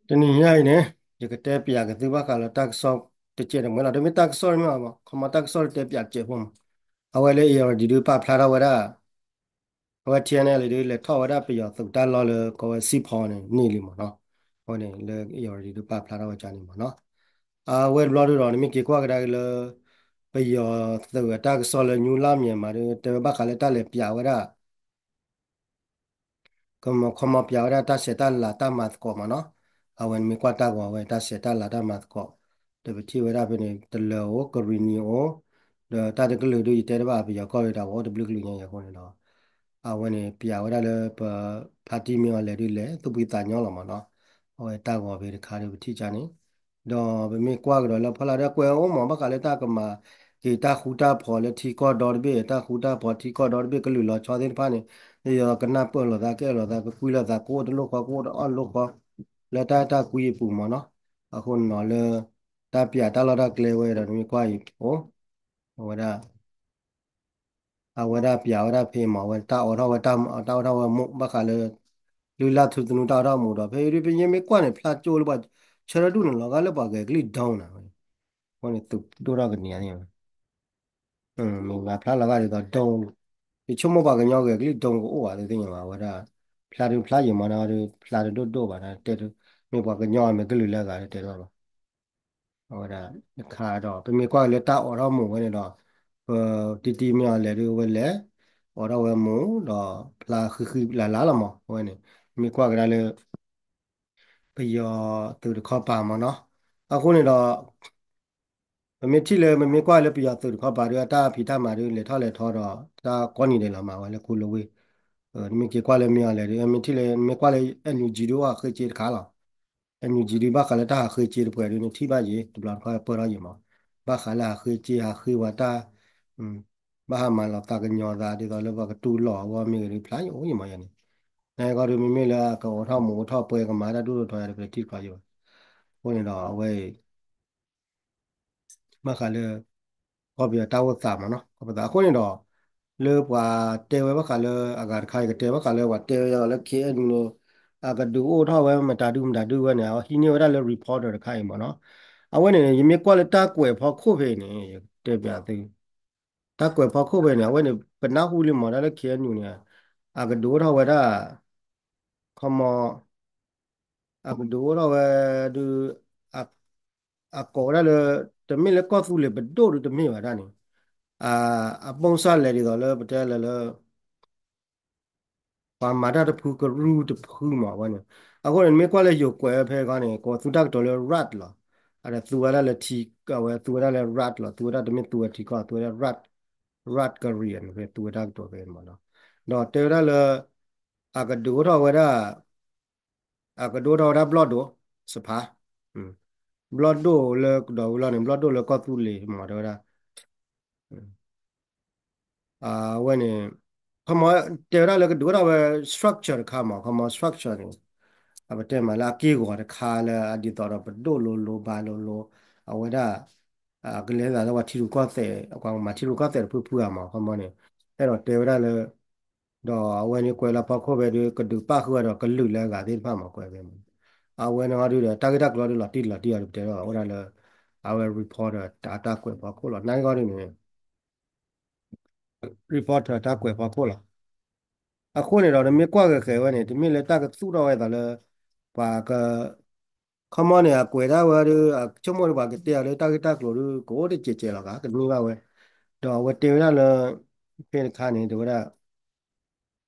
တနံၤညါအံၤန့ၣ် ယကတဲပၠးက့ၤသုဘၣ်ဃးလၢတၢ်ကစီၣ်တစဲးတမှဲလီၤ. တမ့ၢ်တၢ်ကစီၣ်တမ့ၢ်ဘၣ်, ခီမီတၢ်ကစီၣ်တတဲပၠးတစဲးဖိမး. အဝဲလၢ အ့ၣ်အၣ်ဒံး ဒုးပာ်ဖျါထီၣ်ဝဲဒၣ် အဝဲ ထံၣ်အၣ်အၣ်လံ ဒုးလဲၤထီၣ်ဝဲဒၣ်ပယီၤသုးတၢ်လီၢ်လၢကိးဝဲစံၣ်ဖီန့ၣ် န့ၢ်လံမးနီၤ. အဝဲန့ၣ်လၢ အ့ၣ်အၣ်ဒံး ဒုးပာ်ဖျါထီၣ်ဝဲဒၣ်န့ၣ်မးနီၤ. အဝဲတဘျီဒုးဒီး နမ့ၢ်က့ၤကွၢ်ကဒါက့ၤလၢ ပယီၤသုးအတၢ်ကစီၣ်လၢ ညူလၢ်မၠဲၣ်မး ဒုးတဲဝဲဘၣ်ဃးလၢတၢ်လဲၤပၠးဝဲဒၣ် ကမီခီမီပၠးဝဲဒၣ်တၢ်ဆဲးတၢ်လၤတၢ်မၤသကိးမးနီၤ. အဝဲနမ့ၢ်ကွၢ်တၢ်ဂီၤဝဲတၢ်ဆဲးတၢ်လၤတၢ်မၤသကိး ဒီးပထံၣ်ဝဲဒၣ်ဖဲန့ၣ် တလၢၤအိၣ် ကရံၣ်နံၣ်အိၣ် ဒီးတၢ်တကလုာ်ဒုး ယတဲတဘၣ် ပယီၤကီၢ်ရ့ၣ်တၢ်ဂီၤအိၣ်တဘျုးကလုာ်ညါအံၤအဃိန့ၣ်ဒီး အဝဲန့ၣ် ပၠးဝဲဒၣ်လၢပ ဖါတံၢ်မ့ၢ်အီၤလဲၤဒုးလဲၤ သူၣ်ဖှံသးညီလီၤမးနီၤ. အဝဲတၢ်ဂီၤဖဲတခါဒုးပထံၣ်ကန့ၣ် ဒီးပမ့ၢ်ကွၢ်ကဒီးလၢဖီလာ်ဒီးကွဲးအိၣ်မး ဘၣ်ဃးလၢတၢ်ကမၤက့ၤတၢ်ဃူတၢ်ဖိးလၢထံကီၢ်ဒီတဘ့ၣ် တၢ်ဃူတၢ်ဖိးထံကီၢ်ဒီတဘ့ၣ် ကလုာ်လီၤဆီသ့ၣ်တဖၣ်န့ၣ် ယကနၢ်ပၢၢ်လိာ်သးကအဲၣ်လိာ်သး ကကွံလိာ်သး ကအိၣ်တလိၣ်ဃီ ကအိၣ်တအီၣ်လိာ်ဃီ လၢတၢ်အဲၣ်တၢ်ကွံအပူၤမးနီၤ. အဃိန့ၣ်ဒီးလၢ တၢ်ပၠးတၢ်လီၢ်တၢ်ကျဲဝဲဒီး နမ့ၢ်ကွၢ်အံၤအိၣ် အဝဲဒၣ် အဝဲဒၣ်ပၠးဝဲဒၣ်ဖဲမး အဝဲတၢ်အိးထီၣ်ဝဲ တၢ်အိးထီၣ်ဝဲမူး ဘၣ်ဃးလၢ လုၢ်လၢ်ထူသနူတၢ်အိးထီၣ်မူးဒီး ဖဲအံၤဒုး ပယဲမ့ၢ်ကွၢ်န့ၣ် ဖျါကၠိလၢပှၤဆၢထၢၣ်ဒူၣ်န့ၣ် လီၤဂာ်လၢပှၤဂဲၤကလံၣ်ဒိန့ၣ် အဃိန့ၣ် သုးဒိၣ်ထီၣ်ကန့ၢ်န့ၣ် မ့ၢ်ဘၣ်ဖျါလီၤဂာ်ဒ်သိးဒိ ယဆိကမိၣ်ပှၤကညီဂဲၤကလံၣ်ဒိကအိၣ်ဘၣ်သ့ၣ်ညါဘၣ် အဝဲဒၣ် ဖျါဒုးဖျါယံာ်မးဒီး ဖျါတဒိၣ်ဒိၣ်ဘၣ်ဒီး တဲ မ့ၢ်ပှၤကညီမ့ၢ်ကလုာ်လၢအဂၤတဲတဘၣ်ဘၣ် အဝဲဒၣ်တခါဒီး ပမ့ၢ်ကွၢ်လၢတၢ်အိးထီၣ်မူးဝဲန့ၣ်ဒီး ပတံတံမ့ၢ်အီၤလဲၤဒုးဝဲလဲၤ အိးထီၣ်ဝဲမူးဒီး ဖျါဃံဃံလၤလၤလီၤမး အဝဲန့ၣ် မ့ၢ်ကွၢ်ကဒါလၢ ပယီၤသုးတခီပၤမးနီၤ. အဃိန့ၣ်ဒီး ပမ့ၢ်ထံၣ်လၢ ပမ့ၢ်ကွၢ်လၢပယီၤသုးတခီပၤဒုး အတၢ်ဖံးတၢ်မၤဒုး လဲၤထီၣ်လဲၤထီဒီး တၢ်ကိးနံၤဒဲးလီၤမး အဝဲလၢခူလၢဝ့ၢ် နမ့ၢ်က့ၤကွၢ်လၢမ့ၢ်အီၤလဲၤဒုး မ့ၢ်ထံၣ်လၢ မ့ၢ်ကွၢ်လၢ NUG ဒုးအိၣ်ဟးဃ့ကၠ့တခါလီၤ. NUG ဒုးဘၣ်ဃးလၢတၢ်ဟးဃ့ကၠ့တပှဲၤဒုးန့ၣ် ထံၣ်ဘၣ်ယံၤ တဘျီတခီပၢၢ်ထီၣ်ယံၤမး ဘၣ်ဃးလၢဟးဃ့ကၠ့ ဟးဃ့ဝဲတၢ် ဘၣ်ဟးမၤလီၤသးကညီၤသး ဒ်သိးလၢပှၤကတူၢ်လိာ်အဂီၢ်မ့ၢ်ဂ့ၤဒုး ဖျါယံၤအိၣ်ယံၤမးယၤန့ၣ် နဂီၢ်ဒုး မ့မ့ၢ်လၢအကအိးထီၣ်မူးအိးထီၣ်ပှဲၤကမၤတၢ်ဒူၣ်ထီၣ်ထီယၤဒီး ပတထံၣ်တခီယံၤဘၣ်. အဃိန့ၣ်ဒီးအဝဲအံၤ ဘၣ်ဃးလၢ ကီၢ်ပယီၤတၢ်အိၣ်သးမးနီၤ ကီၢ်ပယီၤသး အဃိန့ၣ်ဒီး လၢပှၤတဲဝဲဘၣ်ဃးလၢအဂၤတခါ ယကတဲဘၣ်ဃးလၢပှၤတဲဝဲဒ်သိးလၢ KNU န့ၣ် အကဒုးအိၣ်ထီၣ်ဝဲမတၤဒုမတၤဒုဝဲန့ၣ် အဟံးန့ၢ်ဝဲဒၣ်လၢ reporter တခါအံၤမးနီၤ. အဝဲန့ၣ် ယမ့ၢ်ကွၢ်လၢတၢ်ကွဲးဖီခိၣ်ဖဲအံၤန့ၣ် ယတဲပျးသု တၢ်ကွဲးဖီခိၣ်ဖဲန့ၣ် အဝဲန့ၣ် ပနၢ်ဟူလံမး တၢ်လၢ KNU န့ၣ် အကဒုးအိၣ်ထီၣ်ဝဲဒၣ် ခီမီ အကဒုးအိၣ်ထီၣ်ဝဲဒုး အကိးဝဲဒၣ်လၢ တမ့ၢ်လၢကီၢ်သူလ့ၤပဒိၣ်ဒုးတမ့ၢ်ဘၣ်ဒၣ်န့ၣ် အ အပိၢ်စၢ်လဲၤဒ်သိးလၢပတဲလၢလၢ ပှၤမၤတၢ်တဖုကရူၢ်တဖုမးဝဲန့ၣ်. အဃိန့ၣ် နမ့ၢ်ကွၢ်လၢယိၤကွဲးဝဲဖဲခီန့ၣ် ကိးသူတၢ်ကတိၤလၢ rat လီၤ. အဒီးသူဝဲဒၣ်လၢထံ အဝဲသူဝဲဒၣ်လၢ rat လီၤ. သူဝဲဒၣ်တမ့ၢ်သူဝဲထံကီၢ် သူဝဲဒၣ် rat rat ကရံၣ်န့ၣ် ဖဲသူဝဲတၢ်ကတိၤဖဲန့ၣ်မးနီၤ. ဒီးတဲဝဲဒၣ်လၢ အကဒုးအိၣ်ထီၣ်ဝဲဒၣ် အကဒုးအိၣ်ထီၣ်ဝဲဒၣ်ဘျီၣ်ဒိၣ် စဖါ ဘျီၣ်ဒိၣ်လၢကဒီးဝဲလီၤန့ၣ် ဘျီၣ်ဒိၣ်လၢကီၢ်သူလ့ၤမး တဲဝဲဒၣ် အဝဲန့ၣ် ခီမီ တဲဝဲဒၣ်လၢကဒုးအိၣ်ထီၣ်ဝဲ structure တခါမး ခီမီ structure န့ၣ် အပတဲမးလၢအက့ၢ်ဂီၤတခါလၢအဒ်သိးဒီးပဒိၣ်လိၤလိၤဘၣ်လိၤလိၤ အဝဲဒၣ် ကလဲၤသးလၢပှၤထံရူၢ်ကီၢ်သဲး ပှၤမၤထံရူၢ်ကီၢ်သဲးတဖုဖုဧါမး ခီမီန့ၣ် အဲၣ်ဒိးတဲဝဲဒၣ်လၢ ဒီးအဝဲန့ၣ်ကွဲးလၢဖီခိၣ်ဖဲဒုး ကဒုးပၣ်ဃုာ်ဝဲဒီးကလုာ်လၢအဂၤသ့ၣ်တဖၣ်မး ကွဲးဖဲမး အဝဲန့ၣ်ဟီဒုးဒီး တၢ်ဂ့ၢ်တၢ်ကျိၤဒုးလီၤတံၢ်လီၤတံၢ်အီၤဒုး ပတဲထီၣ်အိၣ်ဒၣ်လၢ အဝဲ reporter တၢ်ကွဲးဖီခိၣ်လီၤ. နာ်က့ဟီဒုးန့ၣ် reporter တၢ်ကွဲးဖီခိၣ်လီၤ. အဃိန့ၣ်ဒီး နမ့ၢ်ကွၢ်ဂ့ၤဃဲးဝဲန့ၣ် တမ့ၢ်လၢတၢ်ကသူၣ်ထီၣ်ဝဲသးလၢ ပှၤက ခီမီန့ၣ် အကွဲးဒၣ်ဝဲဒီး အဆိကမိၣ်ဒီးပှၤကတဲအီၤလၢတၢ်ဂ့ၢ်တၢ်ကျိၤဒုး ကအိၣ်တစဲးစဲးလီၤဂာ် ကန့ၢ်ဘၣ်ဝဲ ဒီးအဝဲတဲဝဲဒၣ်လၢ ဖဲတခါန့ၣ် တဲဝဲဒၣ်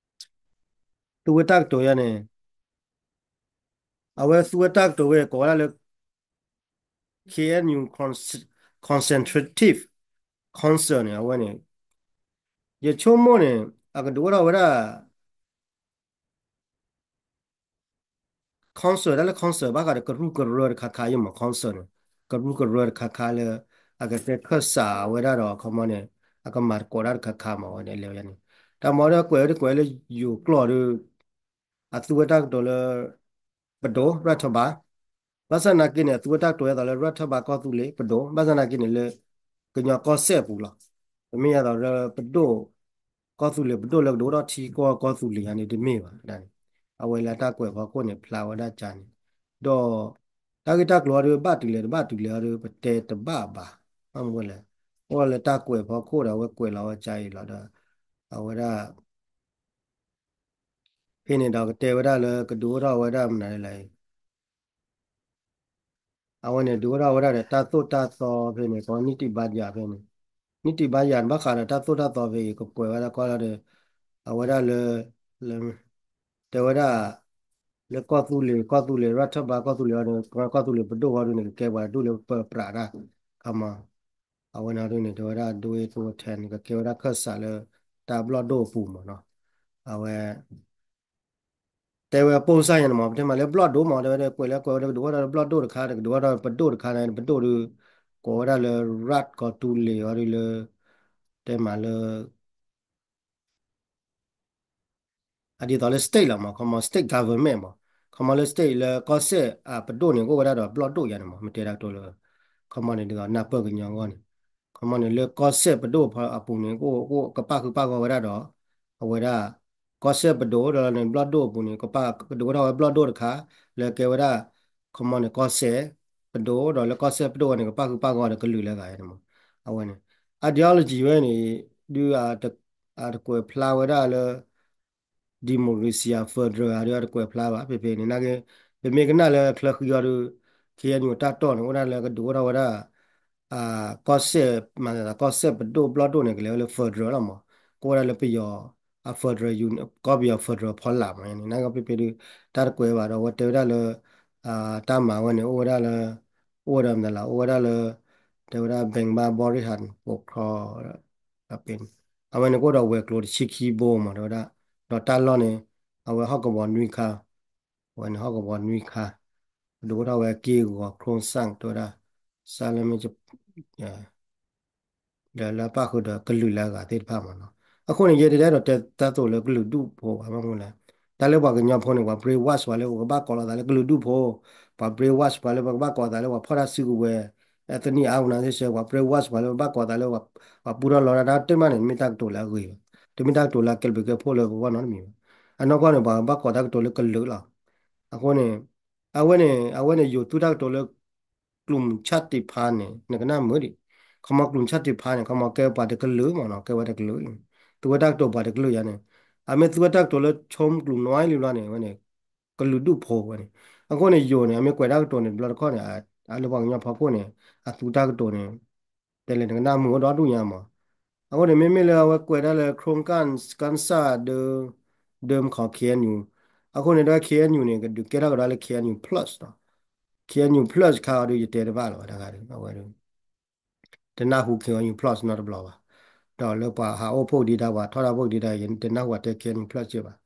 သူဝဲတၢ်ကတိၤယါန့ၣ် အဝဲသူဝဲတၢ်ကတိၤဝဲ ကိးဝဲဒၣ်လၢ KNU Consultative Council န့ၣ် အဝဲန့ၣ် ယဆိကမိၣ်န့ၣ် အကဒုးအိၣ်ထီၣ်ဝဲဒၣ် council တၢ်လၢ council ဘၣ်ဃးဒီးကရူၢ်ကရၢတခါခါယမး council န့ၣ် ကရူၢ်ကရၢတခါခါလၢ အကကဲခၢၣ်စးဝဲဒၣ်ဒီး ခီမီန့ၣ် အကမၤသကိးတၢ်တခါခါမး အဝဲန့ၣ်လဲၤဝဲန့ၣ် တၢ်မၤဒီးကွဲးဝဲတကွဲးလၢယိၤကျိာ်ဒီး အသူဝဲတၢ်ကတိၤလၢ ပဒိၣ် ရၢၣ်ထၢၣ်ဘၣ် ဘၣ်ဆၣ်နာ်က့န့ၣ် အသူဝဲတၢ်ကတိၤဒ်သိးလၢ ရၢၣ်ထၢၣ်ဘၣ်ကီၢ်သူလ့ၤ ပဒိၣ် ဘၣ်ဆၣ်နာ်က့န့ၣ်လၢ ကညီကီၢ်စဲၣ်အပူၤလီၤ. တမ့ၢ်ဒ်သိးလၢပဒိၣ် ကီၢ်သူလ့ၤ ပဒိၣ်လၢကဒုးအိၣ်ထီၣ်ထံကီၢ်ကီၢ်သူလ့ၤယါန့ၣ် တမ့ၢ်ဘၣ်ဒၣ်န့ၣ် အဝဲလၢတၢ်ကွဲးဖီခိၣ်န့ၣ် ဖျါဝဲဒၣ်ကန့ၣ်, ဒီး တၢ်ဂ့ၢ်တၢ်ကျိၤအံၤဒီး ဘၣ်တုၤလဲၣ်တဘၣ်တုၤလဲၣ်အံၤဒီး ပတဲတဘၣ်ဘၣ်. ဘၣ်မနုၤလဲၣ်, အိၣ်လၢတၢ်ကွဲးဖီခိၣ်ဒီး အဝဲကွဲးလီၤဝဲကအံၤလီၤဒီး အဝဲဒၣ် ဖဲန့ၣ်ဒီးကတဲဝဲဒၣ်လၢကဒုးအိၣ်ထီၣ်ဝဲဒၣ်မနုၤလဲၣ် အဝဲန့ၣ် ဒုးအိၣ်ထီၣ်ဝဲဒၣ်ဒီးတၢ်သိၣ်တၢ်သီဖဲန့ၣ် ကီးနံၣ်တံၢ်ဘါယၤဖဲန့ၣ်, နံၣ်တံၢ်ဘါယၤန့ၣ် ဘၣ်ဃးဒီးတၢ်သိၣ်တၢ်သီဖဲအံၤ ကကွဲးဝဲဒၣ်ကွၢ်လီၤဒီး အဝဲဒၣ်လၢ လၢ တဲဝဲဒၣ် လၢကီၢ်သူလ့ၤ ကီၢ်သူလ့ၤ ရၢ်ထၢၣ်ဘါ ကီၢ်သူလ့ၤအံၤန့ၣ် ကီၢ်သူလ့ၤပဒိၣ်အံၤဒုန့ၣ် ကကဲပှၤဒူၣ်လၢပပြးတၢ် ခီမီ အဝဲန့ၣ်ဒုန့ၣ် တဲဝဲဒၣ် ဒူဝ့ၣ်တိထဲန့ၣ် ကကဲဝဲဒၣ်ခၢၣ်စးလၢ တၢ်ဘျီၣ်ဒိၣ်အပူၤမးနီၤ, အဝဲ တဲဝဲပိၢ်စၢ်ယဲန့ၣ်မး ပတဲမးလၢဘျီၣ်ဒိၣ်မး တဲဝဲဒၣ် ကွဲးလၢကွဲးဝဲဒၣ် ကဒုးအိၣ်ထီၣ်လၢဘျီၣ်ဒိၣ်တခါ ကဒုးအိၣ်ထီၣ်ပဒိၣ်တခါန့ၣ် ပဒိၣ်ဒု ကိးဝဲဒၣ်လၢ ရၢ်ကီၢ်သူလ့ၤအံၤဒုလၢ တဲမးလၢ အဒ်သိးလၢ state လီၤမး ခီမီ state government မး ခီမီလၢ state လၢကီၢ်စဲၣ်အပဒိၣ်န့ၣ် ကအိၣ်ဝဲဒၣ်ဒီးဘျီၣ်ဒိၣ်ယၤန့ၣ်မး မ့ၢ်တဲဒၣ်ကတိၤလၢ ခီမီန့ၣ် ဒ်သိးနၢ်ပၢၢ်ကညီအဂီၢ်န့ၣ် ခီမီန့ၣ်လၢကီၢ်စဲၣ်ပဒိၣ်အပူၤန့ၣ် ကအိၣ်ကပၣ်ဃုာ်ပၣ်ဂီၢ်ဝဲဒၣ်ဒီး အဝဲဒၣ် ကီၢ်စဲၣ်ပဒိၣ်ဒီးန့ၣ် ဘျီၣ်ဒိၣ်အပူၤန့ၣ် ကပၣ်ကဒုးအိၣ်ထီၣ်ဝဲဘျီၣ်ဒိၣ်တခါ လၢကဲဝဲဒၣ် ခီမီန့ၣ် ကီၢ်စဲၣ်ပဒိၣ်ဒီးလၢကီၢ်စဲၣ်ပဒိၣ်ဝဲန့ၣ် ကပၣ်ဃုာ်ပၣ်ဂီၢ်ဒီးကလုာ်လၢအဂၤန့ၣ်မး အဝဲန့ၣ် ideology ဝဲန့ၣ် ဒုး အတကွဲးဖျါဝဲဒၣ်လၢ democracy အ federal အံၤဒီးတကွဲးဖျါဘၣ် ဖဲဖဲန့ၣ် နာ်က့ ပမ့ၢ်ကနၣ်လၢချၢဃံအံၤဒီး ခ့ၣ်အဲၣ်ယူၣ် တၢ်တီၢ်န့ၣ် အိၣ်ဒၣ်လၢကဒုးအိၣ်ထီၣ်ဝဲဒၣ် ကီၢ်စဲၣ် မၤသး ကီၢ်စဲၣ်ပဒိၣ်ဘျီၣ်ဒိၣ်န့ၣ် ကလဲၤဝဲလၢ federal လီၤမး ကအိၣ်ဝဲဒၣ်လၢပယီၤ အ federal union ကီၢ်ပယီၤ federal ဖီလာ်မးန့ၣ် နာ်က့ဖဲဖဲဒုး တၢ်တကွဲးဘၣ်ဒီး အဝဲတဲဝဲဒၣ်လၢ တၢ်မၤဝဲန့ၣ် အိၣ်ဝဲဒၣ်လၢ အိၣ်ဝဲဒၣ်မနုၤလဲၣ် အိၣ်ဝဲဒၣ်လၢ တဲဝဲဒၣ် ဘဲၣ်ဘၣ်ဘီရံဟၣ် ပူၤခီ အဝဲန့ၣ်ကအိၣ်ဒီးဝဲၤကျိၤတဆံခံဘိမး တဲဝဲဒၣ် ဒီးတၢ်လီၢ်န့ၣ် အဝဲဟီၣ်ကဝီၤနွံခါ အဝဲန့ၣ်ဟီၣ်ကဝီၤနွံခါ ဒုးအိၣ်ထီၣ်ဝဲက့ၢ်ဂီၤ ခရူၣ်စၣ် တဲဝဲဒၣ် စၢ်လၢမ့ၢ် ဒီးလၢအပၣ်ဃုာ်ဒီးကလုာ်လၢအဂၤသ့ၣ်တဖၣ်မးနီၤ. အဃိန့ၣ် ယဲဒၣ်ဒီးတဲတၢ်သိၣ်လၢကလုာ်ဒူၣ်ဖိဘၣ်မနုၤလဲၣ်. တၢ်လၢပှၤကညီဖိန့ၣ် ပှၤ brainwash ပှၤလၢပကဘၣ်ကိးလီၤသးလၢကလုာ်ဒူၣ်ဖိ, ပှၤ brainwash ပှၤလၢပကဘၣ်ကိးသးလၢပှၤဖီၣ်တၢ်စုကဝဲၤ, ethnic organization ပှၤ brainwash ပှၤလၢပဘၣ်ကိးသးလၢ ပှၤပူထီၣ်လီၤတၢ် တၢ်တမံၤန့ၣ် တမ့ၢ်တၢ်ကတိၤလၢအဂ့ၤဘၣ်, တမ့ၢ်တၢ်ကတိၤလၢအကဲလၢပကဲဖိလၢပဂီၢ်နီတမံၤဘၣ်. အနီၢ်ကီၢ်န့ၣ် ပှၤဘၣ်ကိးတၢ်ကတိၤလၢကလုာ်လီၤ. အဃိန့ၣ် အဝဲန့ၣ် အဝဲန့ၣ် ယိၤသူတၢ်ကတိၤလၢ ကလုာ်ဆၣ်တံၣ်ဖါန့ၣ် နကနၣ်မုာ်ဒံး, ခီမီကလုာ်ဆၣ်တံၣ်ဖါန့ၣ် ခီမီကဲပှၤတကလုာ်မးနီၤ ကဲဝဲတကလုာ်, သူဝဲတၢ်ကတိၤပှၤတကလုာ်ယါန့ၣ်, အမ့ၢ်သူဝဲတၢ်ကတိၤလၢဆိကလုာ်နွံလံဘျီန့ၣ် ဝဲန့ၣ် ကလုာ်ဒူၣ်ဖိဝဲန့ၣ်, အဃိန့ၣ် ယိၤန့ၣ် အမ့ၢ်ကွဲးတၢ်ကတိၤန့ၣ် တဘျီတခီၣ်န့ၣ် အလၢပှၤကညီဖီခိၣ်န့ၣ် အသူတၢ်ကတိၤန့ၣ် တဲလဲၣ်နကနၣ်မုာ်အိၣ်ဒီဒူၣ်ညါမး, အဃိန့ၣ် မ့မ့ၢ်လၢအဝဲကွဲးဒၣ်လၢ ခရူၣ်ကၣ် ကၣ်စၣ် ဒၢ ဒၢမခီ ခ့ၣ်အဲၣ်ယူၣ်, အဃိန့ၣ်ဒီး ခ့ၣ်အဲၣ်ယူၣ်န့ၣ် ကဒုးကဲထီၣ်ကဒီးလၢ ခ့ၣ်အဲၣ်ယူၣ် plus ဒီး ခ့ၣ်အဲၣ်ယူၣ် plus ခါအီၤဒီး ယတဲတဘၣ်လၢၤဘၣ်တဂၤဒီး အဝဲဒီး တနၢ်ဟူ ခ့ၣ်အဲၣ်ယူၣ် plus နီတဘျီဘၣ်, ဒီးလၢပှၤဟးအိၣ်ဖှိၣ်ဒံးတၢ် ပှၤထီၣ်တၢ်ဖှိၣ်ဒံးတၢ် ယတနၢ်ဟူပှၤတဲ ခ့ၣ်အဲၣ်ယူၣ် plus က့ဘၣ်,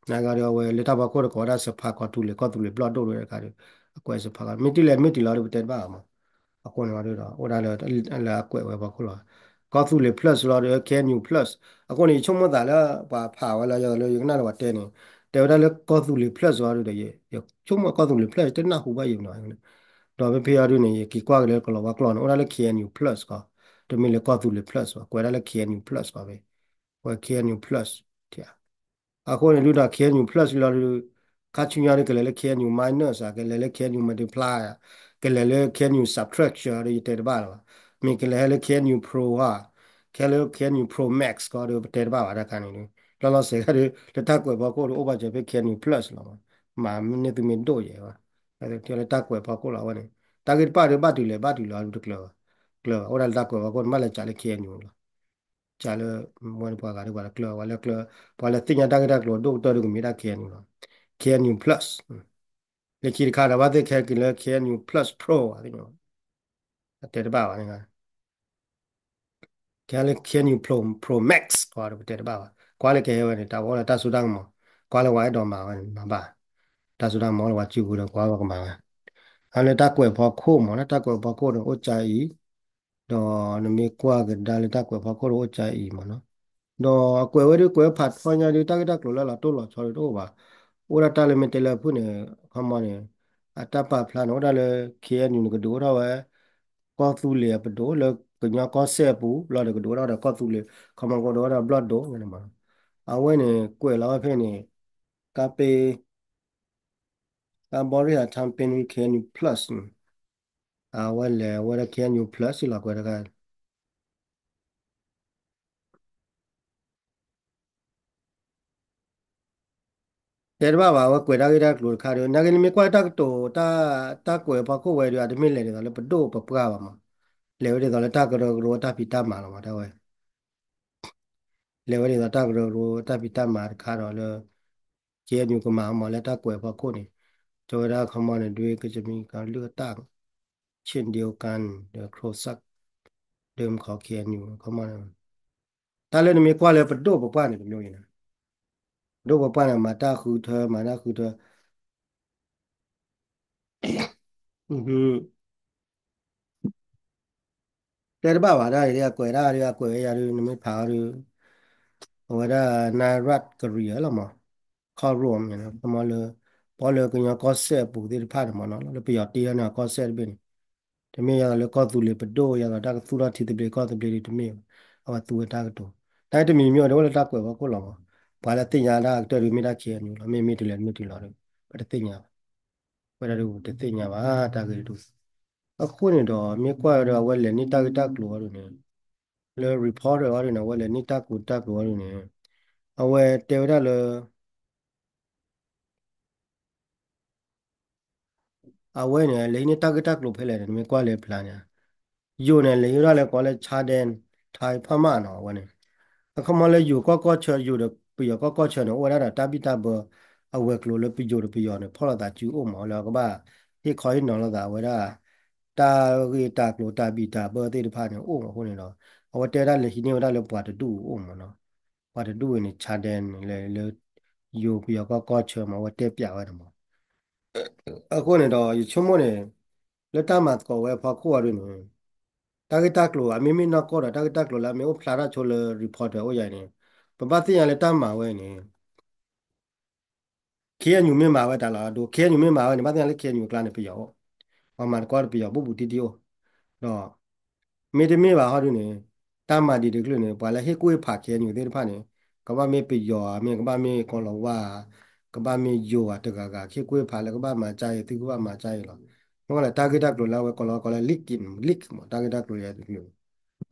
နာ်က့ဒီးအဝဲလၢတၢ်ဖီခိၣ်တကိးဝဲဒၣ် စဖါကီၢ်သူလ့ၤ ကီၢ်သူလ့ၤဘျီၣ်ဒိၣ်တခါဒီး အကွဲးစဖါကီၢ် မ့ၢ်တုၤလဲၣ်မ့ၢ်တုၤလီၤဒီး ပတဲတဘၣ်ဘၣ်မး, အဃိန့ၣ်ဒီး အိၣ်ဒၣ်လၢ လၢအကွဲးဝဲဖီခိၣ်လီၤ, ကီၢ်သူလ့ၤ plus လီၤဒီး ခ့ၣ်အဲၣ်ယူၣ် plus, အဃိန့ၣ် ယဆိကမိၣ်သးလၢ ပှၤဖးဝဲလၢ ယလၢယကနၣ်လၢပှၤတဲန့ၣ် တဲဝဲဒၣ်လၢကီၢ်သူလ့ၤ plus လီၤဒီး ယဆိကမိၣ်ကီၢ်သူလ့ၤ plus တနၢ်ဟူဘၣ်ယံၤနီၤ, ဒီးဖဲဖဲအံၤဒုန့ၣ် ယက့ၤကွၢ်က့ၤလၢကလီၤဝါကျိာ်န့ၣ် အိၣ်ဒၣ်လၢ ခ့ၣ်အဲၣ်ယူၣ် plus ကီး, တမ့ၢ်လၢကီၢ်သူလ့ၤ plus ဘၣ်, ကွဲးဒၣ်လၢ ခ့ၣ်အဲၣ်ယူၣ် plus ကီးဖဲ, ဝဲ ခ့ၣ်အဲၣ်ယူၣ် plus အဃိန့ၣ်ဒုဒီး ခ့ၣ်အဲၣ်ယူၣ် plus လီၤဒုး, ခါဆူညါဒုး ကလဲၤလၢ ခ့ၣ်အဲၣ်ယူၣ် minus ကလဲၤလၢ ခ့ၣ်အဲၣ်ယူၣ် multiply ကလဲၤလၢ ခ့ၣ်အဲၣ်ယူၣ် subtraction ဒီး ယတဲတဘၣ်လၢၤဘၣ်, မ့ၢ်ကလဲၤဟဲလၢ ခ့ၣ်အဲၣ်ယူၣ် pro ဧါ, ကဟဲလၢ ခ့ၣ်အဲၣ်ယူၣ် pro max ကီးဒီး ပတဲတဘၣ်ဘၣ်တခါန့ၣ်ဒုး, လီၤလီၤဆဲးခါဒုး လၢတၢ်ကွဲးဖီခိၣ်ဒီး အိၣ်ဘၣ်စၢၤဖဲ ခ့ၣ်အဲၣ်ယူၣ် plus လီၤ, မၤန့ၢ်သုမ့ၢ်ဒိၣ်ယဲၢ်ဘၣ်, လၢတၢ်ကွဲးဖီခိၣ်လီၤဝဲန့ၣ်, တၢ်ဂ့ၢ်တဖၣ်ဒီး ဘၣ်တုၤလဲၣ်ဘၣ်တုၤလီၤဒုးတကျၢၤဘၣ်, ကျၢၤဘၣ်, အိၣ်ဒၣ်လၢတၢ်ကွဲးဖီခိၣ်န့ၣ် ဘၣ်လဲၤစးလၢ ခ့ၣ်အဲၣ်ယူၣ် လီၤ ကလၢ ဝဲန့ၣ်ပှၤဂၤဒ်ပှၤလၢကျၢၤ ပှၤလၢကျၢၤ ပှၤလၢသ့ၣ်ညါတၢ်ဂ့ၢ်တၢ်ကျိၤဒိၣ်ကတၢၢ်ဒုးကမ့ၢ်ဒၣ် ခ့ၣ်အဲၣ်ယူၣ် လီၤ, ခ့ၣ်အဲၣ်ယူၣ် plus, လၢခံတခါဒီးဘၣ်သ့ၣ်ခဲက့ၤလၢ ခ့ၣ်အဲၣ်ယူၣ် plus pro တဲတဘၣ်ဘၣ်န့ၣ်, ကဟဲလၢ ခ့ၣ်အဲၣ်ယူၣ် pro pro max ကီးဒီးပတဲတဘၣ်ဘၣ်, ကွၢ်လၢကဟဲဝဲန့ၣ် တၢ်ဝဲလၢတၢ်စိတၢ်ကမီၤ, ကွၢ်လၢပှၤအဲၣ်ဒိးမၤဝဲန့ၣ် မၤဘၣ်, တၢ်စိတၢ်ကမီၤလၢပှၤစုပူၤဒီးကွၢ်ဝဲကမၤဝဲ, အလၢတၢ်ကွဲးဖီခိၣ်မး လၢတၢ်ကွဲးဖီခိၣ်န့ၣ် အိၣ်ကၠါအံၤ ဒီးနမ့ၢ်ကွၢ်ကဒါလၢတၢ်ကွဲးဖီခိၣ်ဒီးအိၣ်ကၠါအံၤမးနီၤ, ဒီးအကွဲးဝဲဒုးကွဲးဖးထီညါဒုး တၢ်ဂ့ၢ်တၢ်ကျိၤလၢလီၤတိၢ်လီၤဆီဒုးတအိၣ်ဘၣ်, အိၣ်ဒၣ်တၢ်လၢမ့ၢ်တဲလၢအဖုၣ်န့ၣ် ခီမီန့ၣ် အတၢ်ပာ်ဖျါန့ၣ် အိၣ်ဒၣ်လၢ ခ့ၣ်အဲၣ်ယူၣ် န့ၣ်ကဒုးအိၣ်ထီၣ်ဝဲ ကီၢ်သူလ့ၤအပဒိၣ်လၢကညီကီၢ်စဲၣ်အပူၤ လီၤဒီးကဒုးအိၣ်ထီၣ်ဒီးကီၢ်သူလ့ၤ ခီမီကဒုးအိၣ်ထီၣ်ဒီးဘျီၣ်ဒိၣ်န့ၣ်မး, အဝဲန့ၣ်ကွဲးလီၤဝဲဖဲန့ၣ် ကါပ့ အဘီရ့ၣ်အထၢပ့န ခဲအံၤနယူး plus န့ၣ် အဝဲလဲၤဝဲဒၣ် ခဲအံၤနယူး plus လီၤကွဲးတခါ တဲတဘၣ်ဘၣ် အဝဲကွဲးတၢ်ဂ့ၢ်တၢ်ကျိၤတခါဒီး နာ်က့နမ့ၢ်ကွၢ်တၢ်ကတိၤ တၢ်ကွဲးဖီခိၣ်ဝဲဒီး အတမ့ၢ်လဲၤဒ်သိးလၢပဒိၣ်ပပှၢ်ဘၣ်မး, လဲၤဝဲဒ်သိးလၢတၢ်ကရၢကရိတၢ်ဖံးတၢ်မၤလီၤမး တၢ်ဝဲ လဲၤဝဲဒ်သိးတၢ်ကရၢကရိတၢ်ဖံးတၢ်မၤတခါဒီးလၢ ကဲအံၤနယူးကမၤမးလၢတၢ်ကွဲးဖီခိၣ်န့ၣ်, တဲဝဲဒၣ်ခီမီန့ၣ် ဒွဲကစမံကလုၢ်အတၢ် ဆ့ၣ်ဒ့ကၣ် ဒီး ခရိစၢၣ် ဒၢမခီ ခဲအံၤနယူး ခီမီန့ၣ် တၢ်လၢနမ့ၢ်ကွၢ်လၢပဒိၣ်ပပှၢ်န့ၣ် တမ့ၢ်အံၤန့ၣ်, ပဒိၣ်ပပှၢ်န့ၣ် မၤတၢ်ဃုထၢ မၤတၢ်ဃုထၢ တဲတဘၣ်ဘၣ်ဒၣ်အံၤ အကွဲးဒၣ်ဒီး အကွဲးဝဲယၤဒီး နမ့ၢ်ဖးအီၤဒီး အဝဲဒၣ် နၢ်ရၢတ်ၣ်ကရံၤအလီၤမး ခီရိၣ်မး ခီမီလၢ ပီလၢကညီကီၢ်စဲၣ်အပူၤသ့ၣ်တဖၣ်န့ၣ်မးနီၤ လၢပယီၤတ့ထီၣ်န့ၢ်အကီၢ်စဲၣ်တဘ့ၣ်န့ၣ် တမ့ၢ်ယၤလၢကီၢ်သူလ့ၤပဒိၣ် ယၤလီၤတၢ်ကသူၣ်ထီၣ်ထံသဘျ့ကီၢ်သဘျ့ဒ်တမ့ၢ်ဘၣ် အဝဲသူဝဲတၢ်ကတိၤ တၢ်တမံၤမ့ၢ်အိၣ်ဒ်ဝဲလၢတၢ်ကွဲးဖီခိၣ်လီၤမး ပှၤလၢသ့ၣ်ညါဒၣ်အကတၢၢ်ဒုးမ့ၢ်တၢ်ခဲအံၤနယူးလီၤ မ့မ့ၢ်တုၤလဲၤမ့ၢ်တုၤလီၤဒီး ပတသ့ၣ်ညါဘၣ် ဝဲဒၣ်ဒုးပတသ့ၣ်ညါဘၣ် တၢ်ဂ့ၢ်တဒူၣ် အဃိန့ၣ်ဒီး မ့ၢ်ကွၢ်ဝဲဒီးအဝဲလဲၤန့ၢ်တၢ်ဂ့ၢ်တၢ်ကျိၤအီၤဒ်န့ၣ် လၢ reporter အီၤဒ်န့ၣ် အဝဲလဲၤန့ၢ်တၢ်ဂ့ၢ်တၢ်ကျိၤအီၤဒ်န့ၣ် အဝဲတဲဝဲဒၣ်လၢ အဝဲန့ၣ် လဲၤဟံးန့ၢ်တၢ်ဂ့ၢ်တၢ်ကျိၤဖဲလဲၣ်န့ၣ် နမ့ၢ်ကွၢ်လၢဖျါန့ၣ် ယိၤန့ၣ် လဲၤဟံးဝဲဒၣ်လၢကိးလၢ ဆါဒဲ ထါဖးမးနီၤ အဝဲန့ၣ် အခီမီလၢယိၤကီၢ်ကီၢ်ဆၢ ယိၤဒီးပယီၤကီၢ်ကီၢ်ဆၢန့ၣ် အိၣ်ဝဲဒၣ်ဒီးတၢ်ဘံၣ်တၢ်ဘၢ အဝဲၤကျိၤလၢပယိၤဒီးပယီၤန့ၣ် ဖီၣ်လိာ်သးစုအိၣ်မး လၢကဘၣ်ဟ့ၣ်ခီဟ့ၣ်နီၤလိာ်သးဝဲဒၣ် တၢ်ဂ့ၢ်တၢ်ကျိၤတၢ်ဘံၣ်တၢ်ဘၢသ့ၣ်တဖၣ်န့ၣ် အိၣ်မးအဃိန့ၣ်ဒီး အဝဲတဲဝဲဒၣ်လဲၤဟံးန့ၢ်ဝဲဒၣ်လၢပှၤတဒူၣ်အအိၣ်မးနီၤ ပှၤတဒူၣ်အံၤန့ၣ် ဆါဒဲန့ၣ် လၢ လၢယိၤပယီၤကီၢ်ကီၢ်ဆၢမး အဝဲတဲပျးဝဲန့ၣ်မး အဃိန့ၣ်ဒီး ယဆိကမိၣ်န့ၣ် လၢတၢ်မၤသကိးဝဲအဖီခိၣ်အီၤဒ်န့ၣ် တၢ်ဂ့ၢ်တၢ်ကျိၤအမ့မ့ၢ်နီၢ်ကီၢ်ဒီး တၢ်ဂ့ၢ်တၢ်ကျိၤလၢအမ့ၢ်အိၣ်ဖျါထီၣ်ဆိလၢ reporter အိၣ်ယၤအံၤန့ၣ် ပဘၣ်သ့ၣ်ညါလၢတၢ်မၤဝဲအံၤန့ၣ် ခဲအံၤနယူးမ့ၢ်မၤဝဲတၢ်လီၤ ဒ်ခဲအံၤနယူးမ့ၢ်မၤဝဲန့ၣ် ဘၣ်သ့ၣ်ညါလၢခဲအံၤနယူးအကျါန့ၣ် ပယီၤအိၣ် ပှၤမၤသကိးဒီးပယီၤဘူးဘူးတံၢ်တံၢ်အိၣ် ဒီး မ့တမ့ၢ်ဘၣ်ဟီဒ်န့ၣ် တၢ်မၤဒံးတကလုာ်န့ၣ် ပှၤလၢဟ့ၣ်ကူၣ်ဟ့ၣ်ဖးခဲအံၤနယူးသ့ၣ်တဖၣ်န့ၣ် ကဘၣ်မ့ၢ်ပယီၤဧါ မ့ၢ်ကဘၣ်မ့ၢ်ကီၢ်လီၤဝါဧါ ကဘၣ်မ့ၢ်ယိၤဧါတဂၤဂၤ ဟ့ၣ်ကူၣ်ဟ့ၣ်ဖးလၢကဘၣ်မၤကါအံၤ သုကဘၣ်မၤကါအံၤလီၤ မ့ၢ်လၢတၢ်ဂ့ၢ်တၢ်ကျိၤလၢအဝဲကိးလီၤကိးလၢ leaking leak မး တၢ်ဂ့ၢ်တၢ်ကျိၤယၤတကလုာ်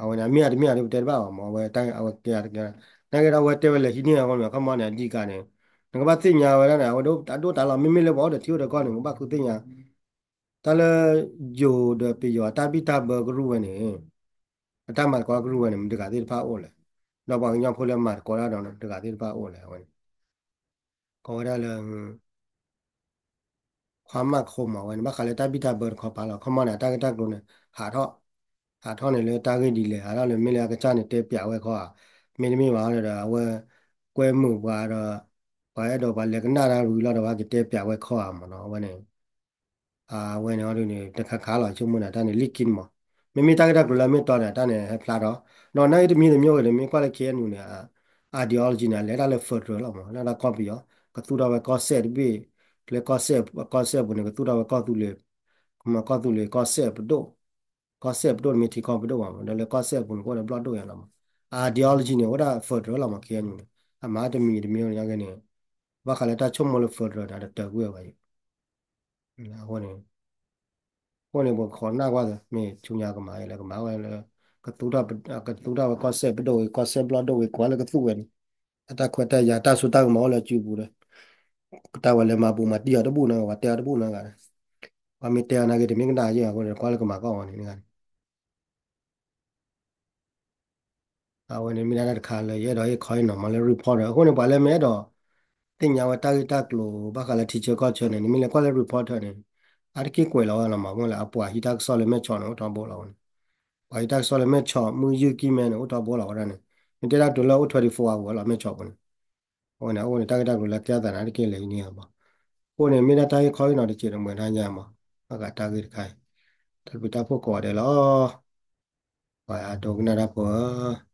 အဝဲန့ၣ် အမ့ၢ်အတမ့ၢ်အဒ်ပတဲတဘၣ်ဘၣ်မး အဝဲတၢ်အဝဲကဲအတကဲ နာ်က့ဒီးအဝဲတဲဝဲလဲၤဟံးန့ၢ်အဂီၢ်န့ၣ် ခီမီန့ၣ် အဓိကန့ၣ် နကဘၣ်သ့ၣ်ညါဝဲဒၣ်န့ၣ် အဝဲဒၣ်တၢ်ဒိၣ်တၢ်လီၢ် မ့မ့ၢ်လၢပှၤအိၣ်ဒီးထံအိၣ်ဒီးကီၢ်န့ၣ် နကဘၣ်ဃုသ့ၣ်ညါ တၢ်လၢယိၤဒီးပယီၤအတၢ်ဘံၣ်တၢ်ဘၢကရူၢ်ဝဲန့ၣ် အတၢ်မၤသကိးကရူၢ်ဝဲန့ၣ် မတၤတဂၤသ့ၣ်တဖၣ်အိၣ်လဲၣ်, ဒီးပှၤကညီဖိလၢမၤသကိးတၢ်ဒီးမတၤတဂၤသ့ၣ်တဖၣ်အိၣ်လဲၣ် အဝဲန့ၣ် ကိးဝဲဒၣ်လၢ ခွါမၢ်ခိၣ်မးဝဲန့ၣ် ဘၣ်ဃးလၢတၢ်ဘံၣ်တၢ်ဘၢတခီပၤလီၤ. ခီမီန့ၣ် အတၢ်ဂ့ၢ်တၢ်ကျိၤန့ၣ် ဟးထီၣ်, ဟးထီၣ်န့ၣ်လၢတၢ်ဂ့ၢ်ဒ်လဲၣ်, ဟးထီၣ်လၢမ့ၢ်လၢအကစၢ်န့ၣ် တဲပျးဝဲခီဧါ, မ့တမ့ၢ်ဘၣ်ဒီး အဝဲကွဲမုာ်ပှၤဒီး ပှၤအဲၣ်ဒိးပှၤလဲၤကနၣ်တၢ်ရူၤလီၤဒီး ပှၤကတဲပျးဝဲခီဧါမးနီၤ အဝဲန့ၣ် အဝဲန့ၣ်အီၤဒ်န့ၣ် တခါခါလီၤ ဆိကမိၣ်န့ၣ် တၢ်န့ၣ် လံၣ်ကံၣ်မး, မ့မ့ၢ်တၢ်ဂ့ၢ်တၢ်ကျိၤလၢအမ့ၢ်တီန့ၣ် တၢ်န့ၣ် ဟဲဖျါထီၣ်, ဒီးနာ်ဂ့ၢ်တမံၤတမံၤအိၣ်ဂ့ၤန့ၣ် မ့ၢ်ကွၢ်လၢ ခဲအံၤနူၣ်န့ၣ် ideology န့ၣ် အလဲၤတၢ်လၢ federal လီၤမး, လၢတၢ်ကီၢ်ပယီၤ ကသူၣ်ထီၣ်ဝဲကီၢ်စဲၣ်တဘ့ၣ်, လၢကီၢ်စဲၣ်, ကီၢ်စဲၣ်ပူၤန့ၣ် ကသူၣ်ထီၣ်ဝဲကီၢ်သူလ့ၤ, ကမၤကီၢ်သူလ့ၤ ကီၢ်စဲၣ်ပဒိၣ်, ကီၢ်စဲၣ်ပဒိၣ်န့ၣ်မ့ၢ်ထံကီၢ်ပဒိၣ်မး, ဒီးလၢကီၢ်စဲၣ်ပူၤန့ၣ် ကအိၣ်ဒီးဘျီၣ်ဒိၣ်ယါလီၤမး, ideology န့ၣ် အိၣ်ဒၣ် federal လီၤမး ခဲအံၤ နူၣ်န့ၣ်, အမၤတမံၤတမံၤနာ်ဂ့ၢ်န့ၣ်, ဘၣ်ဃးလၢတၢ်ဆိကမိၣ်လၢ federal န့ၣ် အတတၢၢ်ကွံာ်ဝဲဘၣ်ယိၤ အဃိန့ၣ်, အဃိန့ၣ် ပကခိးနၢ်ကွၢ်သး မ့ၢ်ဆူညါကမၤလၢကမၤဝဲလၢ ကသူၣ်ထီၣ်ဝဲကီၢ်စဲၣ်ပဒိၣ်ဂ့ၤ ကီၢ်စဲၣ်ဘျီၣ်ဒိၣ်ဂ့ၤ ကွၢ်လၢကသူၣ်ဝဲန့ၣ်, အတၢ်ခွဲးတၢ်ယာ်တၢ်စိတၢ်ကမီၤအိၣ်လၢစုပူၤဒီး, တၢ်ဝဲလဲၤမၤဘူးမၤတံၢ်အီၤတဘူၣ်နီၤ ပှၤတဲအီၤတဘူၣ်နီၤဂၤ, ပှၤမ့ၢ်တဲအီၤနာ်ဂ့ၢ်တမ့ၢ်ကနၣ်ယဲၢ်အဃိန့ၣ် ကွၢ်လၢကမၤကီၢ်ဝဲန့ၣ်န့ၣ်ဂၤန့ၣ် အဝဲန့ၣ်မ့ၢ်ဒၣ်တၢ်တခါလၢ ယအဲၣ်ဒိးဟ့ၣ်ခီဟ့ၣ်နီၤမးလၢ reporter အဃိန့ၣ် ပှၤလၢမ့ၢ်အဲၣ်ဒိး သ့ၣ်ညါဝဲတၢ်ဂ့ၢ်တၢ်ကျိၤ ဘၣ်ဃးလၢထံဆၢကီၢ်ဆၢန့ၣ် နမ့ၢ်လဲၤကွၢ်လၢ reporter န့ၣ်, အါတက့ၢ်ကွဲးလီၤဝဲလီၤမး မ့ၢ်လၢအပှၤဟံးတၢ်ကစီၣ်လၢမဲၢ်ဆီးန့ၣ် အိၣ်ထီဘိလီၤဝဲန့ၣ်, ပှၤဟံးတၢ်ကစီၣ်လၢမဲၢ်ဆီး မုၢ်ယုၢ်ကံၢ်မဲန့ၣ် အိၣ်ထီဘိလီၤဝဲဒၣ်န့ၣ်, မ့ၢ်တဲဒၣ်တုၤလၢအိၣ် twenty-four hour ဝဲလီၤ မဲၢ်ဆီးပူၤန့ၣ်, အဝဲန့ၣ် အအိၣ်န့ၣ် တၢ်ဂ့ၢ်တၢ်ကျိၤလၢကဲသးန့ၣ် အါတက့ၢ်လဲၤဟံးန့ၢ်အီၤမး, အဃိန့ၣ် မ့ၢ်ဒၣ်တၢ်ဟ့ၣ်ခီဟ့ၣ်နီၤတစဲးတမှဲၤတၢ်ညါမး, ဘၣ်ဃးတၢ်ဂ့ၢ်တခါအံၤ, တၢ်ဘျုးတၢ်ဖှိၣ်ကိးဂၤဒဲးလီၤ. ပှၤဒိကနၣ်တၢ်ဖိဧၢ